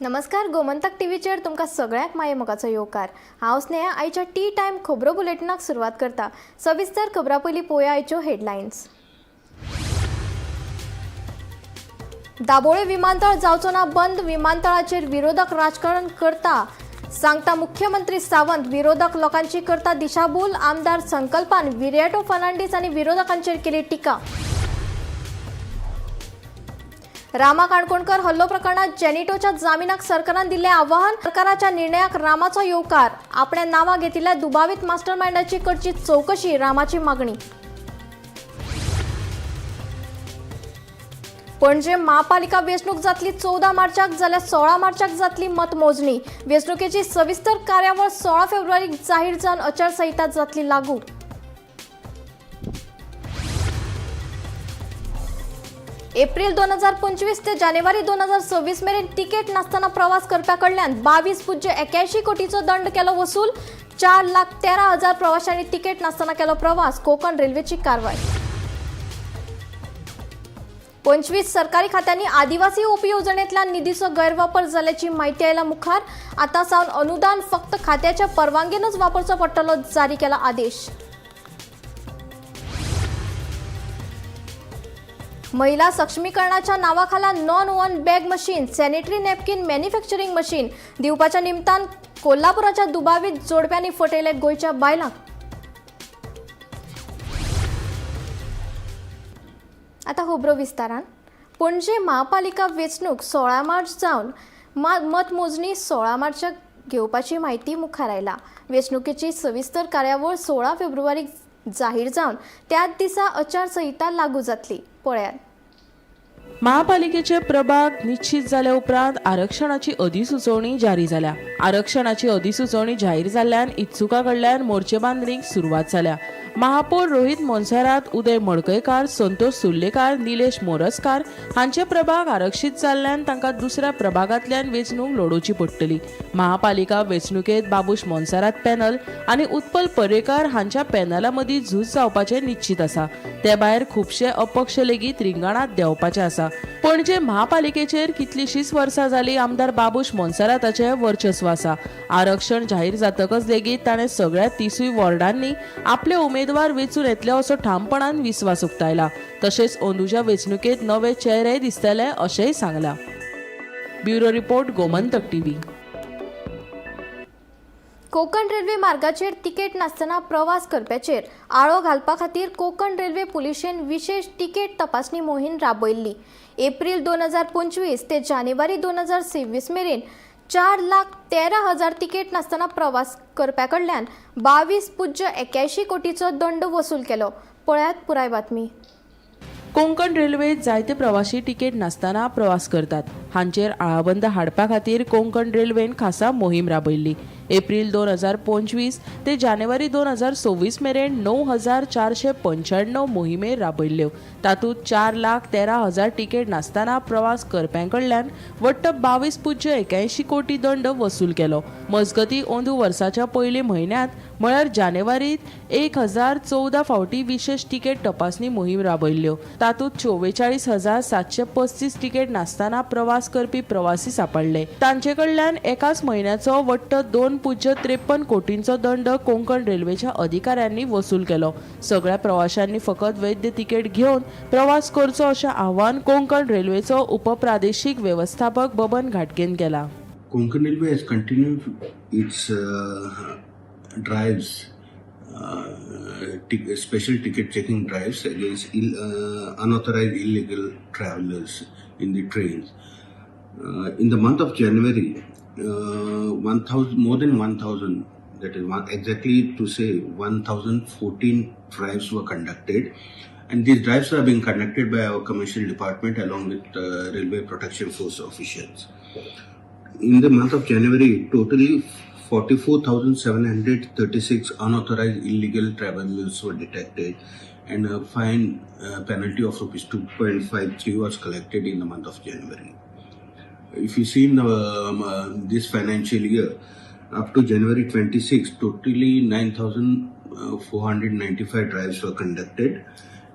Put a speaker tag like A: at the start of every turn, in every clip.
A: नमस्कार, गोमंतक टीव्हीचेर तुमकां सगळ्यांक माये मोगाचो येवकार. हांव स्नेहा आयच्या टी टायम खबरो बुलेटिनाक सुरवात करता. सविस्तर खबरां पयलीं पळोवया आयच्यो हेडलायन्स. दाबोळे विमानतळ जावचो ना बंद, विमानतळाचेर विरोधक राजकारण करता सांगता मुख्यमंत्री सावंत. विरोधक लोकांची करता दिशाभूल, आमदार संकल्पान विरियाटो फर्नांडीस आनी विरोधकांचेर केली टिका. रामा काणकोणकर हल्लो प्रकरणात जेनिटोच्या जामिनाक सरकारान दिल्लें आव्हान. सरकाराच्या निर्णयाक रामाचो येवकार. आपल्या नांवां घेतिल्ल्या दुबावीत मास्टरमायंडाची करची चवकशी, रामाची मागणी. पणजे महापालिका वेंचणूक जातली 14 मार्चाक, जाल्यार 16 मार्चाक जातली मतमोजणी. वेंचणुकेची सविस्तर कार्यावळ 16 फेब्रुवारीक जाहीर जावन आचारसंहिता जातली लागू. एप्रिल 2025 ते जानेवारी 2026 मेरेन तिकेट नासतना प्रवास करप्या कडल्यान 22.81 कोटीचो दंड केलो वसूल. 4,13,000 प्रवाशांनी तिकेट नासतना केलो प्रवास. कोकण रेल्वेची कारवाय. 25 सरकारी खात्यांनी आदिवासी उपयोजनेतल्यान निधीचो गैरवापर जाल्याची माहिती आयला मुखार. आतां सावन अनुदान फक्त खात्याच्या परवानगेनच वापरचो पडटलो, जारी केला आदेश. महिला सक्षमीकरणाच्या नावाखाला non woven bag machine, sanitary napkin manufacturing machine दिवपाच्या निमतान कोल्हापुराच्या दुबावीत जोडप्यांनी फटयले गोंयच्या बायलांक. आतां खबरो विस्तारान. पणजे महापालिका वेंचणूक 16 मार्च जावन मतमोजणी 16 मार्चाक घेवपाची म्हायती मुखार आयला. वेंचणुकेची सविस्तर कार्यावळ 16 फेब्रुवारीक जाहीर जावन त्याच दिसा आचारसंहिता लागू जातली. पळयात.
B: महापालिकेचे प्रभाग निश्चित जाल्या उपरांत आरक्षणाची अधिसुचोवणी जारी जाल्या. आरक्षणाची अधिसुचोवणी जाहीर जाल्ल्यान इत्सुका कडल्यान मोर्चे बांदणीक सुरवात जाल्या. महापौर रोहित मोन्सेरात, उदय मडकयकार, संतोष सुर्लेकार, निलेश मोरजकार हांचे प्रभाग आरक्षीत जाल्ल्यान तांकां दुसऱ्या प्रभागांतल्यान वेंचणूक लडोवची पडटली. महापालिका वेंचणुकेंत बाबूश मोन्सेरात पॅनल आनी उत्पल पर्येकार हांच्या पॅनला मदीं झूज जावपाचें निश्चित आसा. ते भायर खुबशे अपक्ष लेगीत रिंगणांत देंवपाचे आसा. पणजे महापालिकेचेर कितलीशींच वर्सां जाली आमदार बाबूश मोन्सेराताचें वर्चस्व आसा. आरक्षण जाहीर जातकच लेगीत ताणें सगळ्या 30 वॉर्डांनी आपले उमेदवार वेंचून येतले असो ठामपणान विस्वास उक्तायला. तशेंच अंदूच्या वेंचणुकेंत नवे चेहरे दिसतले अशेंय सांगलां. Bureau report, Gomantak TV.
A: Konkan railway मार्गाचेर तिकेट नासतना प्रवास करप्याचेर आळो घालपा खातीर कोकण रेल्वे पुलिशेन विशेष तिकेट तपासणी मोहीम राबयल्ली. एप्रिल 2025 ते जानेवारी 2026 मेरेन 4,13,000 तिकेट नासतना प्रवास करप्या कडल्यान 22.81 कोटीचो दंड वसूल केलो. पळयात पुराय बातमी.
B: कोंकण रेल्वेत जायते प्रवासी तिकेट नासतना प्रवास करतात. हांचेर आळाबंद हाडपा खातीर कोंकण रेल्वेन खासा मोहीम राबयल्ली. एप्रिल 2025 ते जानेवारी 2026 मेरेन 9495 मोहिमे राबयल्ल्यो. तातूंत 4,13,000 तिकेट नासतना प्रवास करप्यां कडल्यान वट्ट 22.81 कोटी दंड वसूल केलो. मजगतीं अंदू वर्साच्या पयले म्हयन्यांत म्हळ्यार जानेवारीत 1014 फावटी विशेष तिकेट तपासणी मोहीम राबयल्ल्यो. तातूंत 44,735 तिकेट नासतना प्रवास करपी प्रवासी सांपडले. तांचे कडल्यान एकाच म्हयन्याचो वट्ट 2.53 कोटींचो दंड कोंकण रेल्वेच्या अधिकाऱ्यांनी वसूल केलो. सगळ्या प्रवाशांनी फकत वैद्य तिकेट घेवन प्रवास करचो अशें आवाहन कोंकण रेल्वेचो उपप्रादेशीक वेवस्थापक बबन घाटगेन केला.
C: Konkan Railway has continued its drives, special ticket checking drives against unauthorized illegal travelers in the trains. In the month of January, 1,000, more than 1,000, that is one, exactly to say 1,014 drives were conducted, and these drives are being conducted by our commercial department along with Railway Protection Force officials. In the month of January, totally 44,736 unauthorized illegal travelers were detected, and a fine penalty of rupees 2.53 was collected in the month of January. If you see in the, this financial year, up to January 26, totally 9,495 drives were conducted,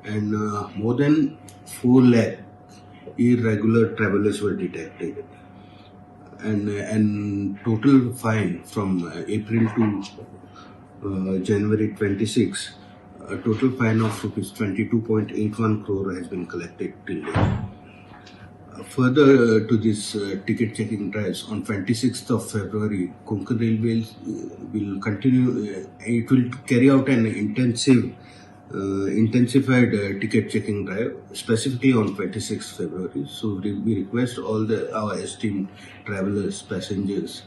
C: and more than 4 lakh irregular travelers were detected. And total fine from April to January 26, a total fine of rupees 22.81 crore has been collected till date. Further to this ticket checking drives, on 26th of February, Konkan Railways will continue, it will carry out an intensified ticket checking drive specifically on 26th February. So we request all our esteemed travelers, passengers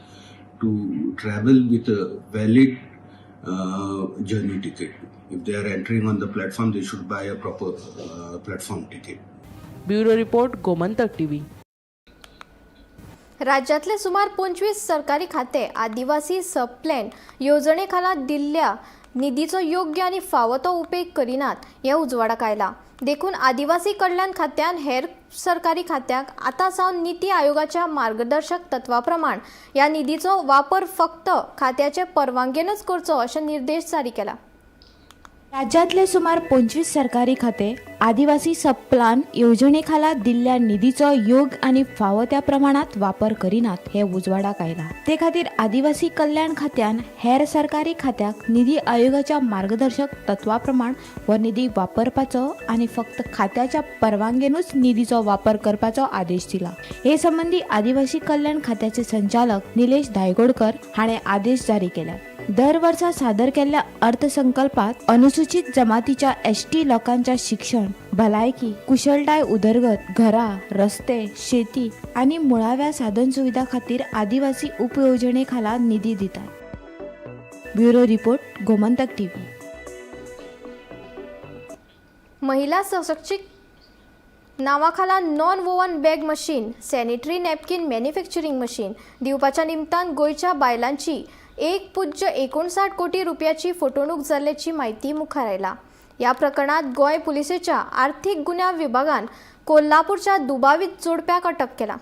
C: to travel with a valid journey ticket. If they are entering on the platform, they should buy a proper platform ticket.
B: Bureau report, Gomantak TV.
A: राज्यातले सुमार 25 सरकारी खाते आदिवासी सबप्लॅन येवजणे खाला दिल्ल्या निधीचो योग्य आनी फावो तो उपेग करिनात हें उजवाडाक आयलां. देखून आदिवासी कल्याण खात्यान हेर सरकारी खात्यांक आतां सावन निती आयोगाच्या मार्गदर्शक तत्वा प्रमाण ह्या निधीचो वापर फक्त खात्याचे परवानगेनच करचो अशे निर्देश जारी केला.
D: राज्यातले सुमार 25 सरकारी खाते आदिवासी सबप्लान येवजणेखाला दिल्ल्या निधीचो योग्य आनी फावो त्या प्रमाणात वापर करिनात हे उजवाडाक आयला. ते खातीर आदिवासी कल्याण खात्यान हेर सरकारी खात्याक निधी आयोगाच्या मार्गदर्शक तत्वा प्रमाण हो निधी वापरपाचो आनी फक्त खात्याच्या परवानगेनूच निधीचो वापर करपाचो आदेश दिला. हे संबंदी आदिवासी कल्याण खात्याचे संचालक निलेश धायगोडकर हाणें आदेश जारी केल्यात. दर वर्सा सादर केल्ल्या अर्थसंकल्पात अनुसूचित जमातीच्या एसटी लोकांच्या शिक्षण, भलायकी, कुशळटाय उदरगत, घरां, रस्ते, शेती आनी मुळाव्या साधनसुविधा खातीर आदिवासी उपयोजने खाला निधी दितात. Bureau report, Gomantak TV.
A: महिला सशक्तीक नावाखाला non woven bag machine, sanitary napkin manufacturing machine दिवपाच्या निमतान गोंयच्या बायलांची 1.59 कोटी रुपयाची फटवणूक जाल्ल्याची म्हायती मुखार आयला. ह्या प्रकरणात गोंय पुलिसेच्या आर्थीक गुन्यांव विभागान कोल्हापूरच्या दुबावीत जोडप्याक अटक केला.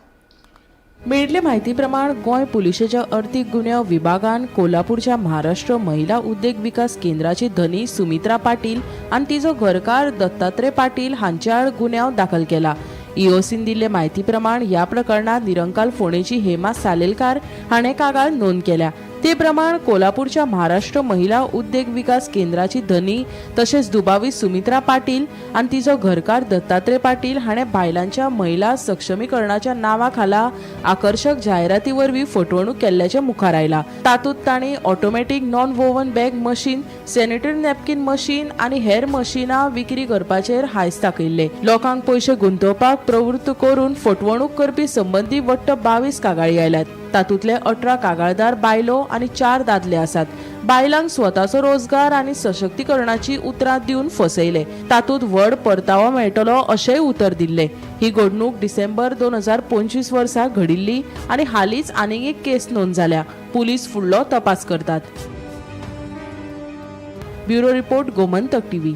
B: मेळिल्ले म्हायती प्रमाण गोंय पुलिशेच्या अर्थीक गुन्यांव विभागान कोल्हापूरच्या महाराष्ट्र महिला उद्देग विकास केंद्राची धनी सुमित्रा पाटील आनी तिचो घरकार दत्तात्रय पाटील हांचे आड गुन्यांव दाखल केला. ईओसीन दिल्ले म्हायती प्रमाण ह्या प्रकरणात निरंकाल फोंडेची हेमा सालेलकार हाणें कागाळ नोंद केल्या. ते प्रमाण कोल्हापूरच्या महाराष्ट्र महिला उद्देग विकास केंद्राची धनी तशेंच दुबावीत सुमित्रा पाटील आनी तिचो घरकार दत्तात्रय पाटील हाणें बायलांच्या महिला सक्षमीकरणाच्या नांवा खाला आकर्शक जायराती वरवीं फटवणूक केल्ल्याचें मुखार आयलां. तातूंत तांणी automatic non woven bag machine, sanitary napkin machine आनी हेर मशिनां विक्री करपाचेर हांयस दाखयल्लें. लोकांक पयशे गुंतोवपाक प्रवृत्त करून फटवणूक करपी संबंदी वट्ट 22 कागाळी आयल्यात. तातूंतले 18 कागाळदार बायलो आनी 4 दादले आसात. बायलांक स्वताचो रोजगार आनी सशक्तीकरणाची उतरां दिवन फसयले. तातूंत व्हड परतावो मेळटलो अशेंय उतर दिल्लें. ही घडणूक डिसेंबर 2025 वर्सा घडिल्ली आनी हालींच आनीक एक केस नोंद जाल्या. पुलीस फुडलो तपास करतात. Bureau report, Gomantak TV.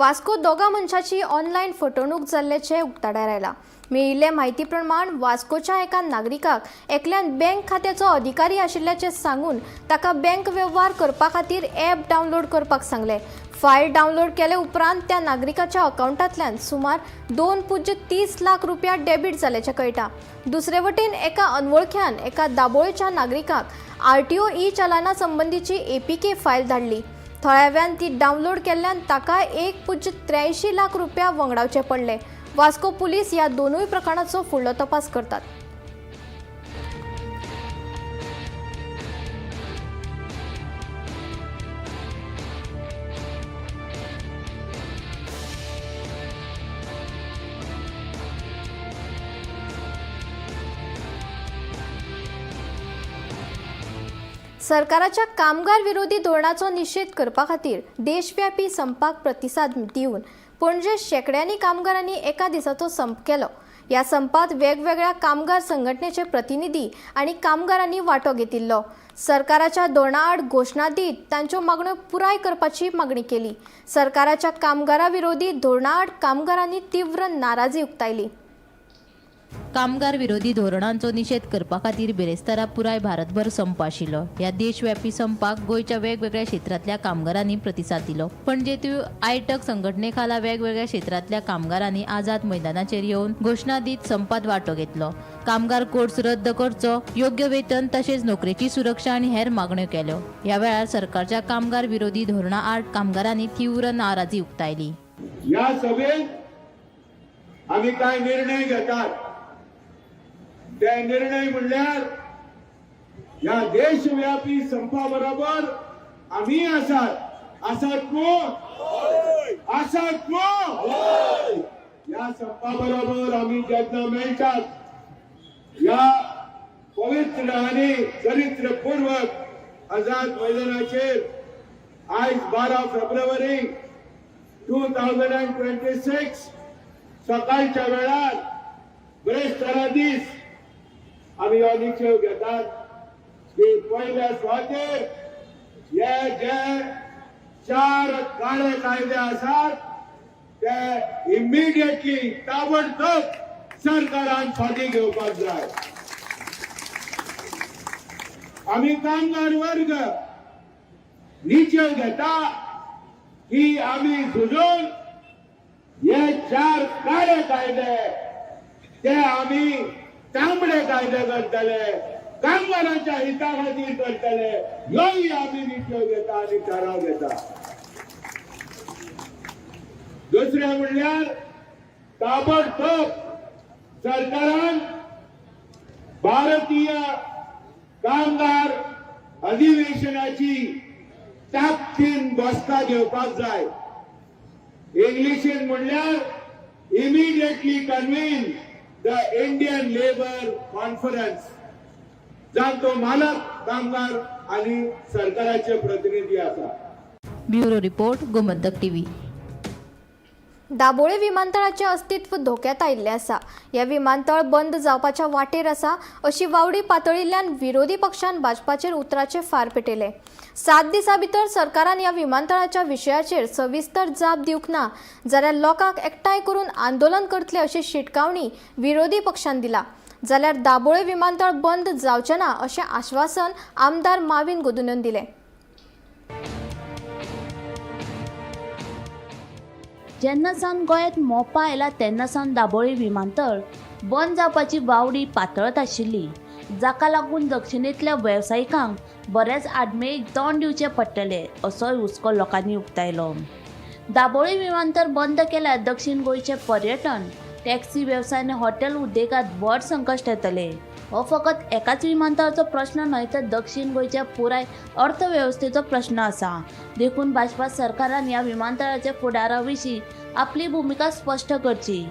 A: Vasco दोगा मनशाची ऑनलायन फटवणूक जाल्ल्याचें उक्ताडार आयलां. मेळिल्ले म्हायती प्रमाण वास्कोच्या एका नागरिकाक एकल्यान बँक खात्याचो अधिकारी आशिल्ल्याचें सांगून ताका बँक वेव्हार करपा खातीर ॲप डावनलोड करपाक सांगलें. फायल डावनलोड केले उपरांत त्या नागरिकाच्या अकावंटांतल्यान सुमार 2.30 लाख रुपया डेबीट जाल्ल्याचें कळटा. दुसरे वटेन एका अनवळख्यान एका दाबोळेच्या नागरिकाक आरटीओ ई चलाना संबंदीची एपीके फायल धाडली. थळाव्यान ती डावनलोड केल्ल्यान ताका 1.83 लाख रुपया वंगडावचे पडले. वास्को पुलीस ह्या दोनूय प्रकरणाचो फुडलो तपास करतात. सरकाराच्या कामगार विरोधी धोरणाचो निशेध करपा खातीर देशव्यापी संपाक प्रतिसाद दिवन पणजे शेंकड्यांनी कामगारांनी एका दिसाचो संप केलो. ह्या संपात वेगवेगळ्या कामगार संघटनेचे प्रतिनिधी आनी कामगारांनी वांटो घेतिल्लो. सरकाराच्या धोरणाआड घोशणा दीत तांच्यो मागण्यो पुराय करपाची मागणी केली. सरकाराच्या कामगारा विरोधी धोरणाआड कामगारांनी तीव्र नाराजी उक्तायली.
E: कामगार विरोधी धोरणांचो निशेध करपा खातीर बिरेस्तारा पुराय भारतभर संप आशिल्लो. ह्या देशव्यापी संपाक गोंयच्या वेगवेगळ्या क्षेत्रांतल्या कामगारांनी प्रतिसाद दिलो. पणजेंतूय आयटक संघटने खाला वेगवेगळ्या क्षेत्रांतल्या कामगारांनी आझाद मैदानाचेर येवन घोशणा दीत संपात वांटो घेतलो. कामगार कोड्स रद्द करचो, योग्य वेतन तशेंच नोकरेची सुरक्षा आनी हेर मागण्यो केल्यो. ह्या वेळार सरकारच्या कामगार विरोधी धोरणा आड कामगारांनी तीव्र नाराजी उक्तायली.
F: या सभेत आम्ही काय निर्णय घेतात ते निर्णय म्हणल्यार या देशव्यापी संपा बरोबर आम्ही आसात. आसात कोण? आसात कोण? या संपा बरोबर आम्ही जेन्ना मेळटात, या पवित्र आणि चरित्रपूर्वक आझाद मैदानाचेर आयज 12 फेब्रुवारी 2026 सकाळच्या वेळार बिरेस्तारा दीस आमी हो निश्चय घेतात की पयल्या सुवातेर हे जे चार काळे कायदे आसात ते इमिडिएटली, ताबडतोब सरकारान फाटी घेवपाक जाय. आमी कामगार वर्ग निश्चय घेता की आमी झुजून हे चार काळे कायदे ते आमी तांबडे कायदे करतले, कामगारांच्या हिता खातीर करतले. ह्योय आमी निश्चय घेता आनी थाराव घेता. दुसरें म्हणल्यार ताबडतोब सरकारान भारतीय कामगार अधिवेशनाची ताकदीन बसका घेवपाक जाय. इंग्लिशीन म्हणल्यार immediately convene the Indian Labour Conference, जांचो मालक कामगार आणि सरकाराचे प्रतिनिधी आसा.
E: Bureau report, Gomantak TV.
A: Dabolim विमानतळाचें अस्तित्व धोक्यात आयिल्लें आसा. हें विमानतळ बंद जावपाच्या वाटेर आसा अशी वावडी पातळिल्ल्यान विरोधी पक्षान भाजपाचेर उतराचे फार पेटयले. 7 दिसां भितर सरकारान ह्या विमानतळाच्या विशयाचेर सविस्तर जाप दिवंक ना जाल्यार लोकांक एकठांय करून आंदोलन करतले अशी शिटकावणी विरोधी पक्षान दिला. जाल्यार दाबोळे विमानतळ बंद जावचें ना अशें आश्वासन आमदार माविन गुदिन्होन दिलें.
G: जेन्ना सावन गोंयांत मोपा आयला तेन्ना सावन दाबोळी विमानतळ बंद जावपाची वावडी पातळत आशिल्ली, जाका लागून दक्षिणेंतल्या वेवसायिकांक बऱ्याच आडमेळीक तोंड दिवचें पडटलें असोय हुस्को लोकांनी उक्तायलो. दाबोळी विमानतळ बंद केल्यार दक्षीण गोंयचें पर्यटन, टॅक्सी वेवसाय आनी हॉटेल उद्देगांत व्हड संकश्ट येतलें. हो फकत एकाच विमानतळाचो प्रश्न न्हय तर दक्षीण गोंयच्या पुराय अर्थवेवस्थेचो प्रश्न आसा. देखून भाजपा सरकारान ह्या विमानतळाच्या फुडारा विशीं आपली भुमिका स्पश्ट करची.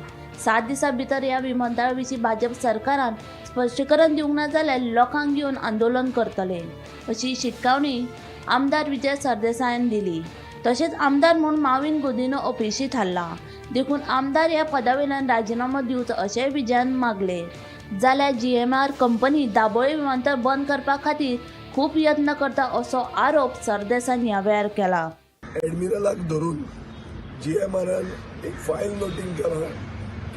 G: 7 दिसां भितर ह्या विमानतळा विशीं भाजप सरकारान स्पश्टीकरण दिवंक ना जाल्यार लोकांक घेवन आंदोलन करतले अशी शिटकावणी आमदार विजय सरदेसायान दिली. तशेंच आमदार म्हूण माविन गुदिन्हो अपेशी थारला, देखून आमदार ह्या पदा वयल्यान राजिनामो दिवचो अशेंय विजयान मागलें. जाल्यार जीएमआर कंपनी दाबोळी विमानतळ बंद करपा खातीर खूब यत्न करता असो आरोप सरदेसायान ह्या वेळार केला.
H: एडमिरलाक धरून जीएमआरान एक फायल नोटींग केलां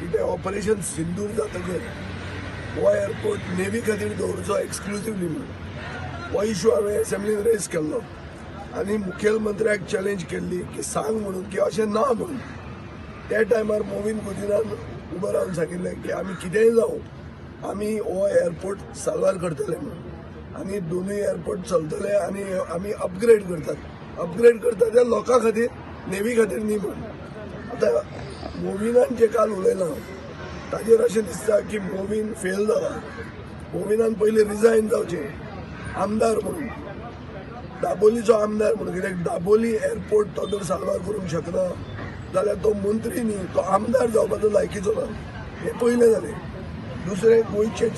H: की ते ऑपरेशन सिंदूर जातकच हो एअरपोर्ट नेव्ही खातीर दवरचो एक्सक्लुसिवली म्हणून. हो इशू हांवें एसेंब्लीन रेज केल्लो आनी मुखेलमंत्र्याक चॅलेंज केल्ली की सांग म्हणून की अशें ना म्हणून. त्या टायमार मोविन गुदिनान उबो रावन सांगिल्लें की आमी कितेंय जावं, आमी हो एअरपोर्ट साल्वार करतले म्हणून आनी दोनूय एअरपोर्ट चलतले आनी आमी अपग्रेड करतात, अपग्रेड करता ते लोकां खातीर, नेव्ही खातीर न्ही म्हणून. आतां मोविनान जे काल उलयलां ताजेर अशें दिसता की मोविन फेल जाला. मोविनान पयलीं रिजायन जावचें आमदार म्हणून, दाबोलीचो आमदार म्हणून, कित्याक दाबोली एअरपोर्ट तो जर साल्वार करूंक शकना जाल्यार तो मंत्री न्ही, तो आमदार जावपाचो लायकीचो ना. हें पयलें जालें. दुसरें, गोंयचे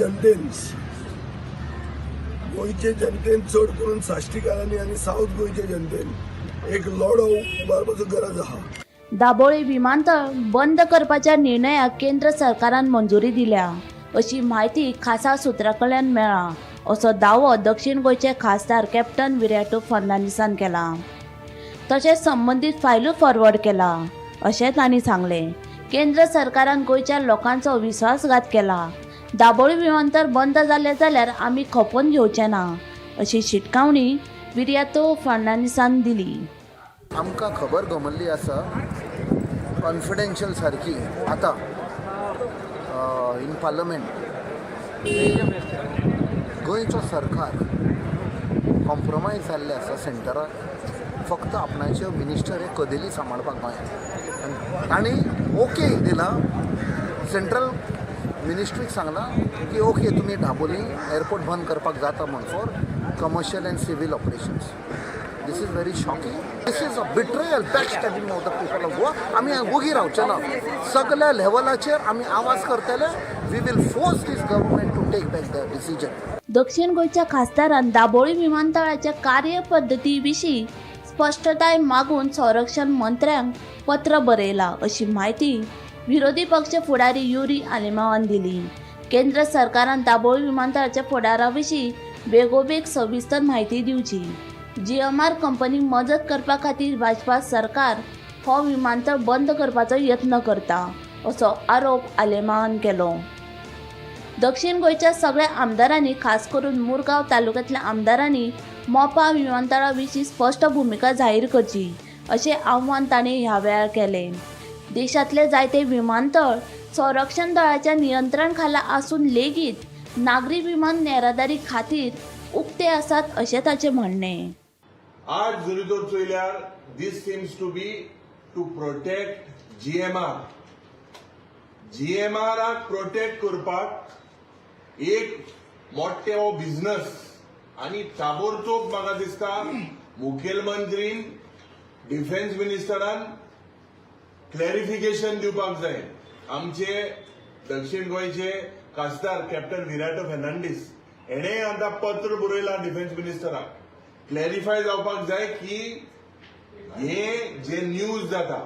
H: जनतेन चड करून साश्टीकारांनी आनी सावथ गोंयचे जनतेन एक लढो उबारपाचो गरज आहा.
G: दाबोळी विमानतळ बंद करपाच्या निर्णयाक केंद्र सरकारान मंजुरी दिल्या अशी म्हायती खासा सुत्रां कडल्यान मेळ्ळा असो दावो दक्षीण गोंयचे खासदार कॅप्टन विरियाटो फर्नांडीसान केला. तशेंच संबंदीत फायलूय फॉरवर्ड केला अशें तांणी सांगलें. केंद्र सरकारान गोंयच्या लोकांचो विस्वासघात केला. दाबोळी विमानतळ बंद जालें जाल्यार आमी खपोवन घेवचे ना अशी शिटकावणी विरियातो फर्नांडीसान दिली.
I: आमकां खबर गमल्ली आसा कॉन्फिडेन्शियल सारकी आतां इन पार्लमेंट गोंयचो सरकार कॉम्प्रोमायज जाल्लें आसा सेंटराक फक्त आपणाच्यो मिनिस्टर हे कदेली सांबाळपाक गोंयांत तांणी ओके दिलां सेंट्रल मिनिस्ट्रीक सांगलां की ओके तुमी दाबोली एअरपोर्ट बंद करपाक जाता म्हूण for commercial and civil operations. This is very shocking. This is a betrayal, backstabbing of the people of Goa. आमी वोगी रावचे ना, सगल्या लेवलाचेर आमी आवाज करतले. We will force this government to take back the decision.
G: दक्षिण गोंयच्या खासदारान दाबोळी विमानतळाच्या कार्यपद्दती विशीं स्पश्टताय मागून संरक्षण मंत्र्यांक पत्र बरयलां अशी म्हायती विरोधी पक्ष फुडारी युरी आलेमावान दिली. केंद्र सरकारान दाबोळी विमानतळाच्या फुडारा विशीं बेगोबेग सविस्तर म्हायती दिवची. जीएमआर कंपनीक मजत करपा खातीर भाजपा सरकार हो विमानतळ बंद करपाचो यत्न करता असो आरोप आलेमावान केलो. दक्षिण गोंयच्या सगळ्या आमदारांनी खास करून मुरगांव तालुक्यांतल्या आमदारांनी मोपा विमानतळा विशीं स्पश्ट भुमिका जाहीर करची अशें आव्हान तांणी ह्या वेळार केलें. देशांतले जायते विमानतळ संरक्षण दळाच्या नियंत्रण खाला आसून लेगीत नागरी विमान येरादारी खातीर उक्ते आसात अशें ताचें म्हणणें.
J: आज जरी तर चोयल्यार this seems to be to protect GMR. जीएमआराक protect करपाक एक मोठे हो बिझनस आनी ताबडतोब म्हाका दिसता मुखेलमंत्रीन डिफेन्स मिनिस्टरान क्लॅरिफिकेशन दिवपाक जाय. आमचे दक्षिण गोंयचे खासदार कॅप्टन विराटो फर्नांडीस हेणे आतां पत्र बरयलां डिफेन्स मिनिस्टराक, क्लॅरिफाय जावपाक जाय की हे जे न्यूज जाता,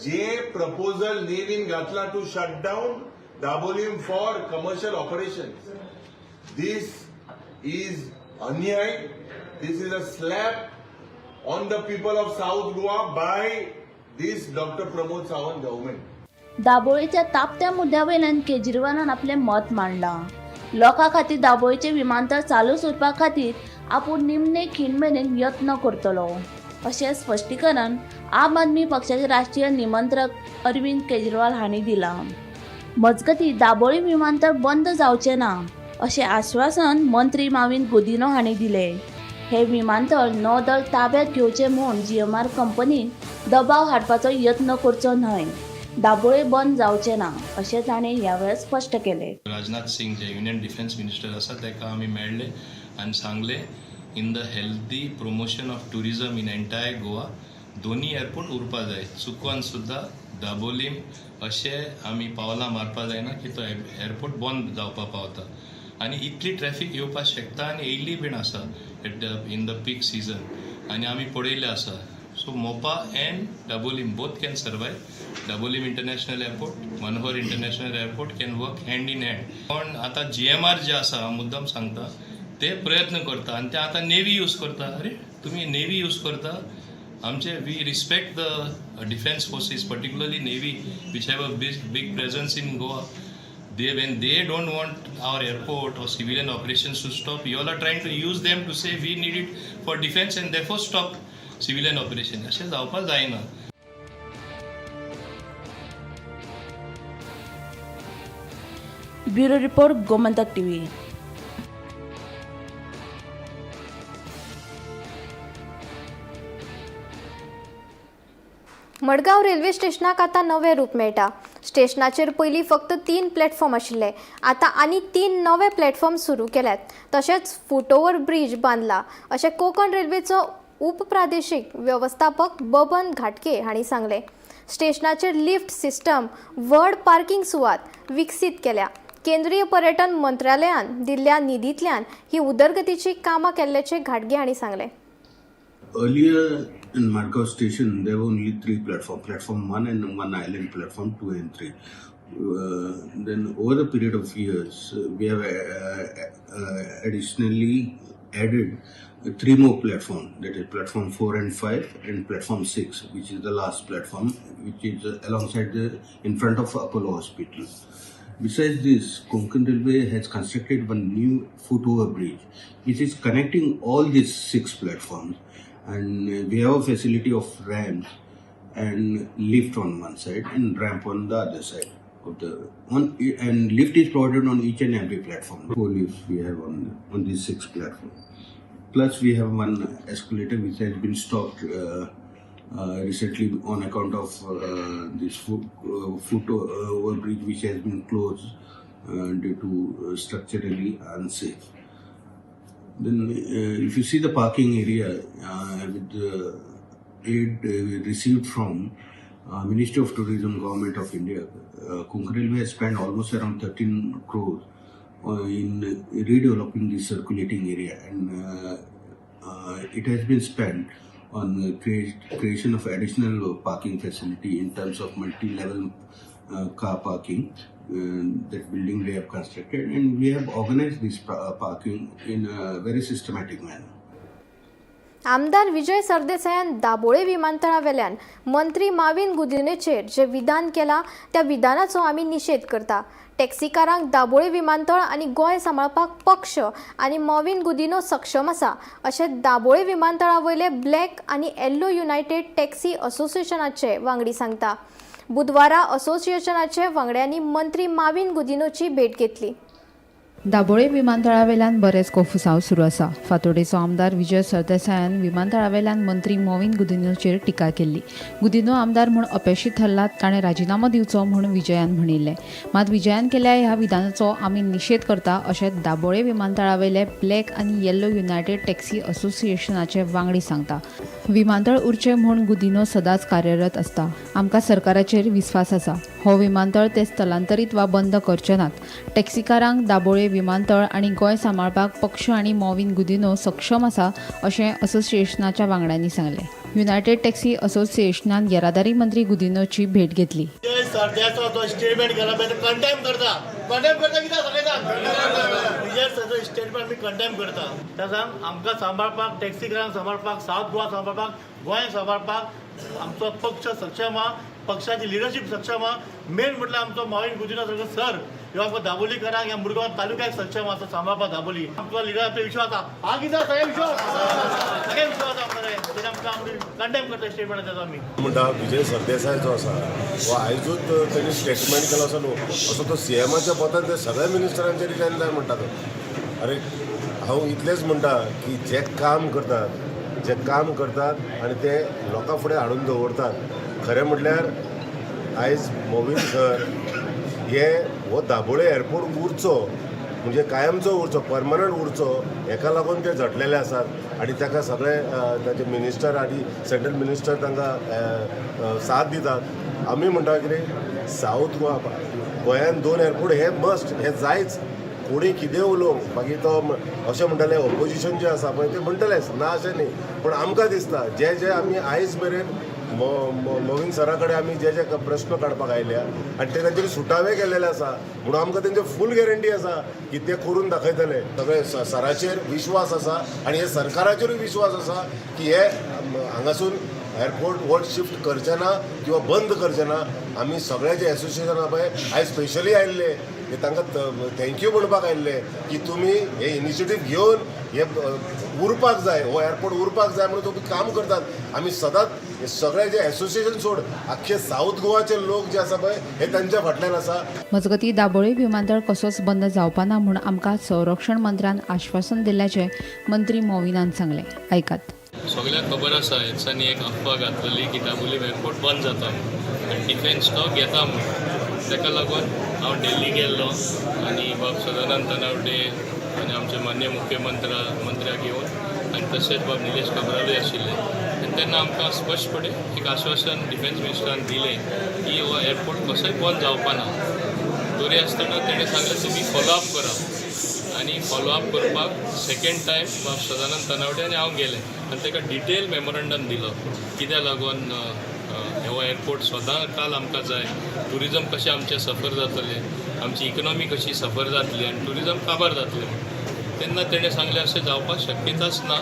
J: जे प्रपोजल नेव्हीन घातला to shut down Dabolim for commercial operation, this is अन्याय. This is a slap on the people of South Goa by this Doctor Pramod Sawant government.
G: दाबोळीच्या तापत्या मुद्द्या वयल्यान केजरीवालान आपलें मत मांडलां. लोकां खातीर दाबोळीचें विमानतळ चालूच उरपा खातीर आपूण निमणे खीण मेरेन यत्न करतलो अशें स्पश्टीकरण आम आदमी पक्षाचे राष्ट्रीय निमंत्रक अरविंद केजरीवाल हांणी दिलां. मजगतीं, दाबोळी विमानतळ बंद जावचें ना अशें आश्वासन मंत्री माविन गुदिन्हो हांणी दिलें. हे विमानतळ नौदळ ताब्यात घेवचें म्हूण जीएमआर कंपनीन दबाव हाडपाचो यत्न करचो न्हय. दाबोळे बंद जावचें ना अशें ताणें ह्या वेळार स्पश्ट केलें.
K: राजनाथ सिंग जे युनियन डिफेन्स मिनिस्टर आसा ताका आमी मेळ्ळे आनी सांगलें, in the healthy promotion of tourism in entire Goa दोनी एअरपोर्ट उरपा जाय. चुकोन सुद्दां दाबोलीम अशें आमी पावलां मारपा जायना की तो एअरपोर्ट बंद जावपा पावता आनी इतली ट्रॅफीक येवपाक शकता आनी येयल्ली बीन आसा at the in the peak season आनी आमी पळयल्लें आसा. So Mopa and Dabolim both can survive. Dabolim International Airport, Manohar International Airport can work hand in hand. पण आतां जीएमआर जे आसा, हांव मुद्दम सांगता, ते प्रयत्न करता आनी ते आतां नेवी यूज करता. अरे, तुमी नेवी यूज करता आमचे. We respect the defence forces, particularly navy, which have a big big presence in Goa. They, when they don't want our airport or civilian operations to stop, you all are trying to use them to say we need it for defense and therefore stop civilian operation. अशें जावपाक जायना.
G: Bureau report, Gomantak TV.
A: Madgaon railway स्टेशनाक आतां नवें रूप मेळटा. स्टेशनाचेर पयलीं फक्त 3 प्लॅटफॉर्म आशिल्ले, आतां आनी 3 नवे प्लॅटफॉर्म सुरू केल्यात. तशेंच फुटओवर ब्रीज बांदला अशें कोंकण रेल्वेचो उपप्रादेशीक वेवस्थापक बबन घाटके हांणी सांगलें. स्टेशनाचेर लिफ्ट सिस्टम, व्हड पार्किंग सुवात विकसीत केल्या. केंद्रीय पर्यटन मंत्रालयान दिल्ल्या निधींतल्यान ही उदरगतीची कामां केल्ल्याचें घाटगे हांणी सांगलें.
C: Earlier in Madgaon station, there were only three platforms, platform 1 and one island platform 2 and 3. Then over the period of years, we have additionally added three more platforms, that is platform 4 and 5 and platform 6, which is the last platform, which is alongside the, in front of Apollo Hospital. Besides this, Konkan Railway has constructed one new foot overbridge which is connecting all these 6 platforms, and we have a facility of ramps and lift on one side and ramp on the other side of the on, and lift is provided on each and every platform. 4 lifts we have on these 6 platforms. Plus we have one escalator which has been stopped recently on account of this foot overbridge which has been closed due to structurally unsafe. Then if you see the parking area with the aid received from Ministry of Tourism, Government of India, Konkan Railway has spent almost around 13 crores in redeveloping the circulating area, and it has been spent on creation of additional parking facility in terms of multi-level car parking. That building we have constructed, and we have organized this parking in a very systematic manner.
A: आमदार विजय सरदेसायान दाबोळे विमानतळावेल्यान मंत्री माविन गुदिन्होचेर जे विधान केला त्या विधानाचो आमी निशेध करता. टॅक्सीकारांक दाबोळे विमानतळ आनी गोंय सांबाळपाक पक्ष आनी मॉविन गुदिन्हो सक्षम आसा अशें दाबोळे विमानतळा वयले ब्लॅक आनी येल्लो युनायटेड टॅक्सी असोसिएशनाचे वांगडी सांगता. बुधवारा असोसिएशनाचे वांगड्यांनी मंत्री माविन गुदिन्होची भेट घेतली.
L: दाबोळे विमानतळावेल्यान बरेच कोफुसांव सुरू आसा. फातोडेचो आमदार विजय सरदेसायान विमानतळावेल्यान मंत्री मॉविन गुदिन्होचेर टिका केल्ली. गुदिन्हो आमदार म्हूण अपेशी थरला, ताणें राजिनामो दिवचो म्हूण विजयान म्हणिल्लें. मात विजयान केल्या ह्या विधानाचो आमी निशेध करता अशें दाबोळे विमानतळावेले ब्लॅक आनी येल्लो युनायटेड टॅक्सी असोसिएशनाचे वांगडी सांगता. विमानतळ उरचें म्हूण गुदिन्हो सदांच कार्यरत आसता. आमकां सरकाराचेर विस्वास आसा. हो विमानतळ ते स्थलांतरीत वा बंद करचे नात. टॅक्सीकारांक दाबोळे विमानतळ आनी गोंय सांबाळपाक पक्ष आनी मॉविन गुदिन्हो सक्षम आसा अशें असोसिएशनाच्या वांगड्यांनी सांगलें. युनायटेड टॅक्सी असोसिएशनान येरादारी मंत्री गुदिन्होची भेट घेतली.
M: स्टेटमेंट केला कंटेम करता, कंटेम करता कित्याक सगळें विजय सरदेसाय स्टेटमेंट आमी कंटेम करता. त्या आमकां सांबाळपाक, टॅक्सीकारांक सांबाळपाक, सावथ गोवा सांबाळपाक, गोंय सांबाळपाक आमचो पक्ष सक्षम आहा, पक्षाची लिडरशीप सक्षम आहा. मेन म्हटल्यार आमचो मॉविन गुदिन्हो सारको सर ह्यो आमकां दाबोलीकरांक ह्या मुरगांव तालुक्याक सक्षम आसा सांबाळपाक दाबोली. आमचो लिडर विश्वास आहा, हा कितें सगळे विश्वास, सगळे विश्वास आमकां तेजेर आमकां आमी कंडेम करता स्टेटमेंट तेजो आमी.
N: म्हणटा विजय सरदेसाय जो आसा हो आयजूच तेणी स्टेटमेंट केलो असो न्हू, असो तो सीएमाच्या पदान ते सगळ्या मिनिस्टरांचे रिजायन जाय म्हणटा तो. अरे हांव इतलेंच म्हणटा की जे काम करतात, जे काम करतात आनी ते लोकां फुडें हाडून दवरतात. खरें म्हटल्यार आयज मॉविन सर हे हो दाबोळे एअरपोर्ट उरचो म्हणजे कायमचो उरचो, परमनंट उरचो हेका लागून ते झटलेले आसात आनी ताका सगळे ताचे मिनिस्टर आनी सेंट्रल मिनिस्टर तांकां साथ दितात. आमी म्हणटा कितें, सावथ गोवा गोंयान 2 एअरपोर्ट हे मस्ट, हे जायच. कोणी कितें उलोवंक मागीर तो अशें म्हणटाले ओपोजिशन जें आसा पळय ते म्हणटलेच ना अशें न्ही, पूण आमकां दिसता जे जे आमी आयज मेरेन मॉविन सरा कडेन आमी जे जे प्रश्न काडपाक आयल्या आनी ते तांचे सुटावे केल्लेले आसा, म्हणून आमकां तेंचे फूल गॅरंटी आसा की ते करून दाखयतले. सगळे सराचेर विश्वास आसा आनी हे सरकाराचेरूय विश्वास आसा की हे हांगासून एअरपोर्ट व्हड शिफ्ट करचे ना किंवा बंद करचे ना. आमी सगळे जे एसोसिएशन आहा पळय आयज स्पेशली आयिल्ले हे तांकां thank you म्हणपाक आयिल्ले की तुमी हे इनिशिएटीव घेवन हे उरपाक जाय, हो एअरपोर्ट उरपाक जाय म्हणून तुमी काम करतात. आमी सदांच हे सगळे जे एसोसिएशन सोड आख्खे सावथ गोवाचे लोक जे आसा पळय हे तांच्या फाटल्यान आसा.
L: मजगतीं दाबोळे विमानतळ कसोच बंद जावपा ना म्हूण आमकां संरक्षण मंत्र्यान आश्वासन दिल्ल्याचें मंत्री मॉविनान सांगलें. आयकात.
K: सगळ्यांक खबर आसा ह्या दिसांनी एक अफवा घातलेली की दाबोली एअरपोर्ट बंद जाता म्हूण आनी डिफेन्स तो घेता म्हूण. ताका लागून हांव दिल्ली गेल्लो आनी बाब सदानंद तानावडे आनी आमचे मान्य मुख्यमंत्र्याक घेवन आनी तशेंच बाब निलेश काब्रालूय आशिल्ले आनी तेन्ना आमकां स्पश्टपणे एक आश्वासन डिफेन्स मिनिस्टरान दिलें की हो एअरपोर्ट कसोय बंद जावपा ना. तरी आसतना तेणें सांगलें तुमी फॉलोअप करा आनी फॉलोअप करपाक सेकेंड टायम बाब सदानंद तानावडे आनी हांव गेले आनी ताका डिटेल मेमोरंडम दिलो कित्याक लागून हो एअरपोर्ट सदां काल आमकां जाय, ट्युरिजम कशें आमचें सफर जातलें, आमची इकॉनॉमी कशी सफर जातली आनी ट्युरिजम काबार जातलें म्हूण. तेन्ना तेणें सांगलें अशें जावपाक शक्यताच ना,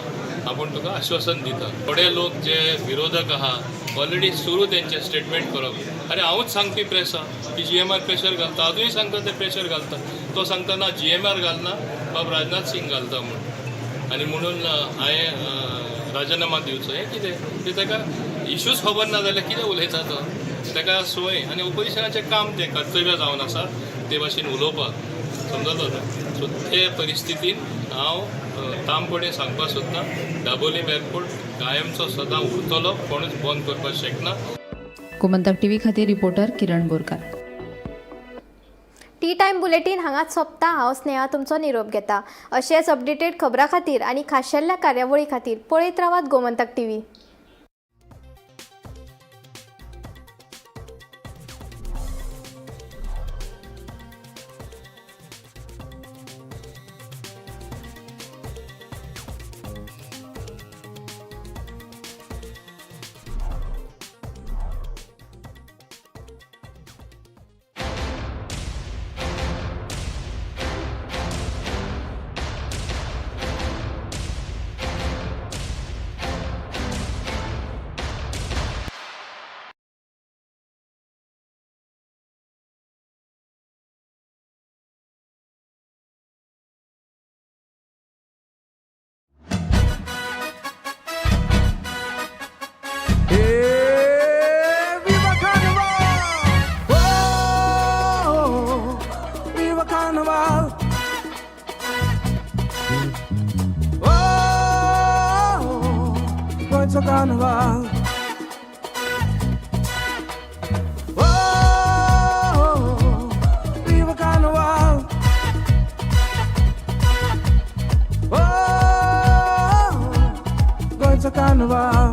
K: आपूण तुका आश्वासन दिता. थोडे लोक जे विरोधक आहा ऑलरेडी सुरू तेंचे स्टेटमेंट करप आनी हांवूच सांगपी प्रेसा की जीएमआर प्रेशर घालता, आजूय सांगता ते प्रेशर घालता. तो सांगता ना जीएमआर घालना, बाब राजनाथ सिंग घालता म्हूण, आनी म्हणून हांवें राजिनामा दिवचो. हें कितें तें ताका इशूच खबर ना जाल्यार कितें उलयता तो? ताका संवय आनी ओपोजिशनाचें काम तें कर्तव्य जावन आसा ते भाशेन उलोवपाक, समजलो न्हू? सो ते परिस्थितीन हांव ठामपणे सांगपाक सोदतां, दाबोलीम एअरपोर्ट कायमचो सदां उरतलो, कोणूच बंद करपाक शकना.
L: गोमंतक टीव्ही खातीर reporter Kiran Borkar.
A: Tea time bulletin हांगाच सोंपता. हांव स्नेहा तुमचो निरोप घेता. अशेंच अपडेटेड खबरां खातीर आनी खाशेल्ल्या कार्यावळी खातीर पळयत रावात Gomantak TV.
O: Viva Carnival! Oh, viva Carnival! Oh, गोंयचो carnival! Oh, viva Carnival! Oh, गोंयचो कार्निवाल!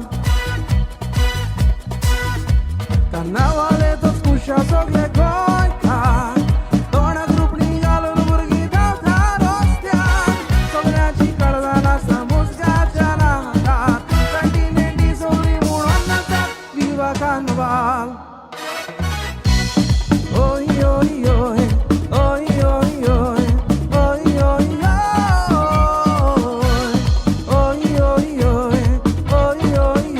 O: कार्नावालेतच खुशा सगळे गोंयकार, तोंडाक रुपणी घालून भुरगीं धांवता रस्त्यार, सगळ्याची काळजां नाचता मुजगाच्या नादार, जाणटी नेणटी सगळीं म्हणून नाचतात विवा कार्नावाल. ओय ओय ओय ओय ओय ओय ओय ओय ओय ओय ओय ओय ओय ओय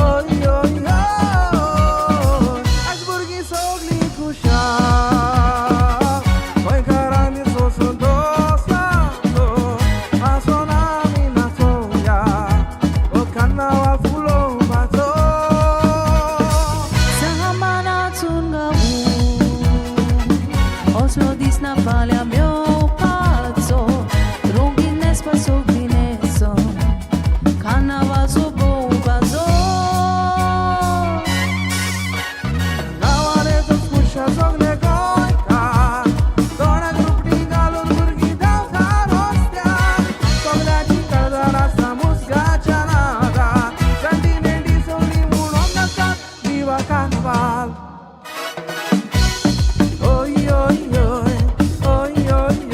O: ओय ओय ओय. आज भुरगीं सगळीं खुशाल, गोंयकारांनी सोंसून दोस्ताचो हांसोन आमी नाचोया, हो कार्नावाल फुलोवपाचो.
P: सामानाचून गावूं असलो दिसना फाल्यां मेवपाचो, रोगीन न्हेसपा सगळीं न्हेसोन कार्नावाचो भोंवपाचो.
O: कार्नावालेतच खुशा सगळे गोंयकार, तोंडाक रुपणी घालून भुरगीं धांवता रस्त्यार, सगळ्याची काळजां नाचता मुसगाच्या नादार, जाणटी नेणटी सगळीं म्हणून नाचतात विवा कार्नावाल. ओय ओय ओय ओय ओय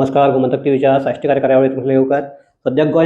Q: नमस्कार, गोमंतक टीव्हीच्या साश्टीकार कार्यावळीत तुमचें येवकार. सद्याक गोंय